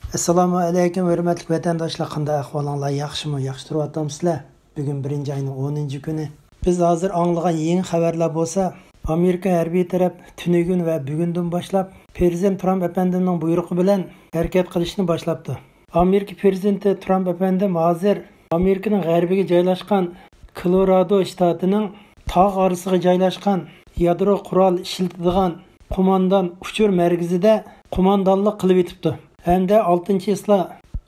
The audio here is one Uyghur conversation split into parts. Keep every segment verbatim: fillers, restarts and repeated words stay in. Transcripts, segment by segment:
ئەسسالامۇ ئەلەيكۇم، ھۆرمەتلىك ۋەتەنداشلار، قانداق ئەھۋالىڭلار، ياخشىمۇ؟ ياخشى تۇرۇۋاتامسىلەر؟ بۈگۈن بىرىنچى ئاينىڭ ئونىنچى كۈنى. بىز ھازىر ئاڭلىغان يېڭى خەۋەرلەر بولسا، ئامېرىكا ھەربىي تەرەپ تۈنۈگۈن ۋە بۈگۈندىن باشلاپ پىرېزىدېنت ترامپ ئەپەندىمنىڭ بۇيرۇقى بىلەن ھەرىكەت قىلىشنى باشلاپتۇ. ئامېرىكا پىرېزىدېنتى ترامپ ئەپەندىم ھازىر ئامېرىكىنىڭ غەربىگە جايلاشقان كولورادو شتاتىنىڭ تاغ ئارىسىغا جايلاشقان يادرو قورال ئىشلىتىدىغان قوماندان ئۇچۇر مەركىزىدە قوماندانلىق قىلىۋېتىپتۇ ھەمدە ئالتىنچى چىسلا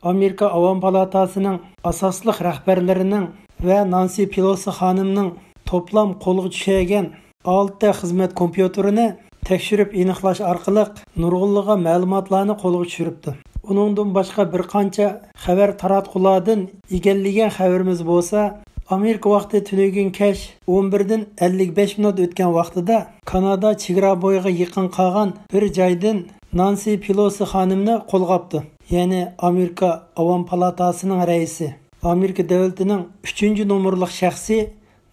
ئامېرىكا ئاۋام پالاتاسىنىڭ ئاساسلىق رەھبەرلىرىنىڭ ۋە نانسى پېلوسى خانىمنىڭ توپلام قولغا چۈشۈرگەن ئالتە خىزمەت كومپيۇتېرىنى تەكشۈرۈپ ئېنىقلاش ئارقىلىق نۇرغۇنلىغان مەلۇماتلارنى قولغا چۈشۈرۈپتۇ. ئۇنىڭدىن باشقا بىر قانچە خەۋەر تاراتقۇلاردىن ئىگىلىگەن خەۋىرىمىز بولسا، ئامېرىكا ۋاقتى تۈنۈگۈن كەچ ئون بىردىن ئەللىك بەش مىنۇت ئۆتكەن ۋاقتىدا كانادا چېگرا بويىغا يېقىن قالغان بىر جايدىن نانسى پېلوسى خانىمنى قولغاپتۇ. يەنى ئامېرىكا ئاۋام پالاتاسىنىڭ رەئىسى، ئامېرىكا دۆلىتىنىڭ ئۈچىنچى نومۇرلۇق شەخسى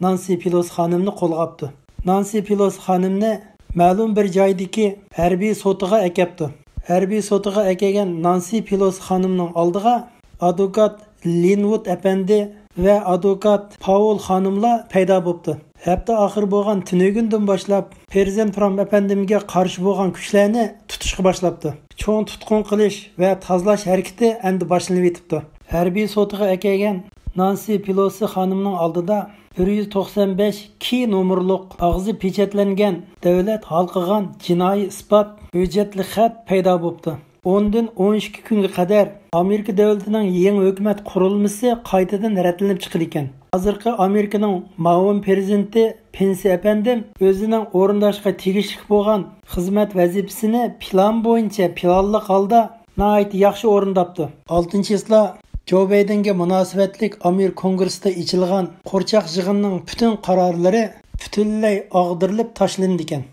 نانسى پېلوسى خانىمنى قولغاپتۇ. نانسى پېلوسى خانىمنى مەلۇم بىر جايدىكى ھەربىي سوتىغا ئەكەپتۇ. ھەربىي سوتىغا ئەكەلگەن نانسى پېلوسى خانىمنىڭ ئالدىغا ئادۋوكات لىنۋۇد ئەپەندى ۋە ئادۋوكات پاۋول خانىملار پەيدا بوپتۇ. ھەپتە ئاخىرى بولغان تۈنۈگۈندىن باشلاپ پىرېزىدېنت ترامپ ئەپەندىمگە قارشى بولغان كۈچلەرنى تۇتۇشقا باشلاپتۇ. چوڭ تۇتقۇن قىلىش ۋە تازىلاش ھەرىكىتى ئەمدى باشلىنىۋېتىپتۇ. ھەربىي سوتىغا ئەكەلگەن نانسى پېلوسى خانىمنىڭ ئالدىدا بىر يۈز توقسان بەش كى نومۇرلۇق ئاغزى پېچەتلەنگەن دۆلەت ھالقىغان جىنايى ئىسپات ھۆججەتلىك خەت پەيدا بوپتۇ. ئوندىن ئون ئىككى كۈنگە قەدەر ئامېرىكا دۆلىتىنىڭ يېڭى ھۆكۈمەت قۇرۇلمىسى قايتىدىن رەتلىنىپ چىقىدىكەن. ھازىرقى ئامېرىكىنىڭ مۇئاۋىن پىرېزىدېنتى پېنسى ئەپەندىم ئۆزىنىڭ ئورۇنداشقا تېگىشلىك بولغان خىزمەت ۋەزىپىسىنى پىلان بويىچە پىلانلىق ھالدا ناھايىتى ياخشى ئورۇنداپتۇ. ئالتىنچى چىسلا جو بايدېنگە مۇناسىۋەتلىك ئامېرىكا كونگرېسسىدا ئېچىلغان قورچاق يىغىنىنىڭ پۈتۈن قارارلىرى پۈتۈنلەي ئاغدۇرۇلۇپ تاشلىنىدىكەن.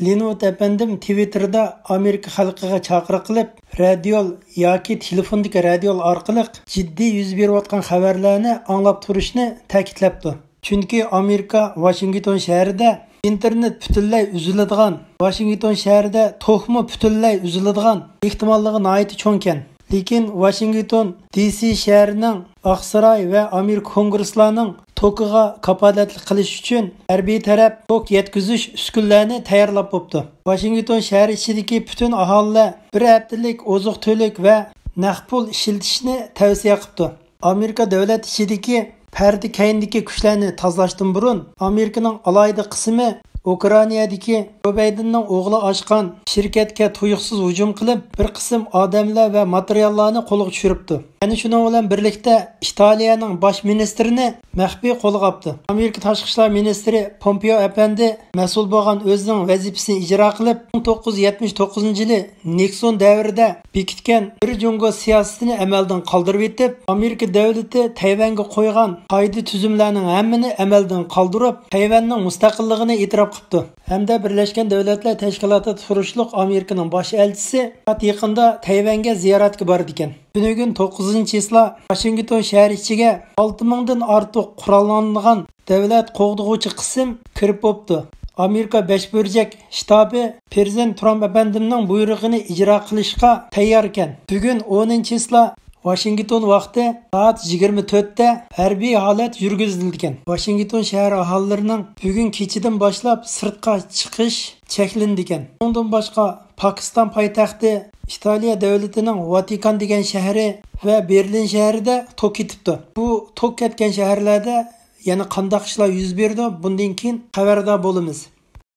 لىنۋۇد ئەپەندىم تىۋىتتېردا ئامېرىكا خەلقىگە چاقىرىق قىلىپ، رادىيول ياكى تېلېفوندىكى رادىيول ئارقىلىق جىددىي يۈز بېرىۋاتقان خەۋەرلەرنى ئاڭلاپ تۇرۇشنى تەكىتلەپتۇ. چۈنكى ئامېرىكا ۋاشىنگتون شەھىرىدە ئىنتېرنېت پۈتۈنلەي ئۈزۈلىدىغان، ۋاشىنگتون شەھىرىدە توكمۇ پۈتۈنلەي ئۈزۈلىدىغان ئېھتىماللىقى ناھايىتى چوڭكەن. لېكىن ۋاشىنگتون دى سى شەھىرىنىڭ ئاقساراي ۋە ئامېرىكا كونگرېسلارنىڭ توكىغا كاپالەتلىك قىلىش ئۈچۈن ھەربىي تەرەپ توك يەتكۈزۈش ئۈسكۈنىلەرنى تەييارلاپ بوپتۇ. ۋاشىنگتون شەھىرى ئىچىدىكى پۈتۈن ئاھالىلەر بىر ھەپتىلىك ئوزۇق-تۈلۈك ۋە نەق پۇل ئىشلىتىشنى تەۋسىيە قىپتۇ. ئامېرىكا دۆلەت ئىچىدىكى پەردە كەينىدىكى كۈچلەرنى تازىلاشتىن بۇرۇن، ئامېرىكىنىڭ ئالاھىدە قىسمى ئۇكرائىنادىكى جو بايدېننىڭ ئوغلى ئاچقان شىركەتكە تۇيۇقسىز ھۇجۇم قىلىپ، بىر قىسىم ئادەملەر ۋە ماتېرىياللارنى قولغا چۈشۈرۈپتۇ. يەنە شۇنىڭ بىلەن بىرلىكتە، ئىتالىيەنىڭ باش مىنىستىرىنى مەخپىي قولغا ئاپتۇ. ئامېرىكا تاشقى ئىشلار مىنىستىرى پومپېئو ئەپەندى مەسئۇل بولغان ئۆزىنىڭ ۋەزىپىسىنى ئىجرا قىلىپ، مىڭ توققۇز يۈز يەتمىش توققۇزىنچى يىلى نىكسون دەۋرىدە بېكىتكەن بىر جۇڭگو سىياسىتىنى ئەمەلدىن قالدۇرۇۋېتىپ، ئامېرىكا دۆلىتى تەيۋەنگە قويغان قائىدە-تۈزۈملەرنىڭ ھەممىنى ئەمەلدىن قالدۇرۇپ، تەيۋەننىڭ مۇستەقىللىقىنى ئېتىراپ قىپتۇ. ھەمدە بىرلەشكەن دۆلەتلەر تەشكىلاتىدا تۇرۇشلۇق ئامېرىكىنىڭ باش ئەلچىسى پات يېقىندا تەيۋەنگە زىيارەتكە بارىدىكەن. تۈنۈگۈن توققۇزىنچى چىسلا ۋاشىنگتون شەھىرى ئىچىگە ئالتە مىڭدىن ئارتۇق قوراللانغان دۆلەت قوغدىغۇچى قىسىم كىرىپ بوپتۇ. ئامېرىكا بەش بۆرجەك شتابى پىرېزىدېنت ترامپ ئەپەندىمنىڭ بۇيرۇقىنى ئىجرا قىلىشقا تەيياركەن. بۈگۈن ئونىنچى چىسلا ۋاشىنگتون ۋاقتى سائەت يىگىرمە تۆتتە ھەربىي ھالەت يۈرگۈزۈلىدىكەن. ۋاشىنگتون شەھەر ئاھالىلىرىنىڭ بۈگۈن كېچىدىن باشلاپ سىرتقا چىقىش چەكلىنىدىكەن. ئۇنىڭدىن باشقا، پاكىستان پايتەختى ئىتالىيە دۆلىتىنىڭ ۋاتىكان دېگەن شەھىرى ۋە بېرلىن شەھىرىدە توك كېتىپتۇ. بۇ توك كەتكەن شەھەرلەردە يەنە قانداق ئىشلار يۈز بېرىدۇ، بۇندىن كېيىن خەۋەردار بولىمىز.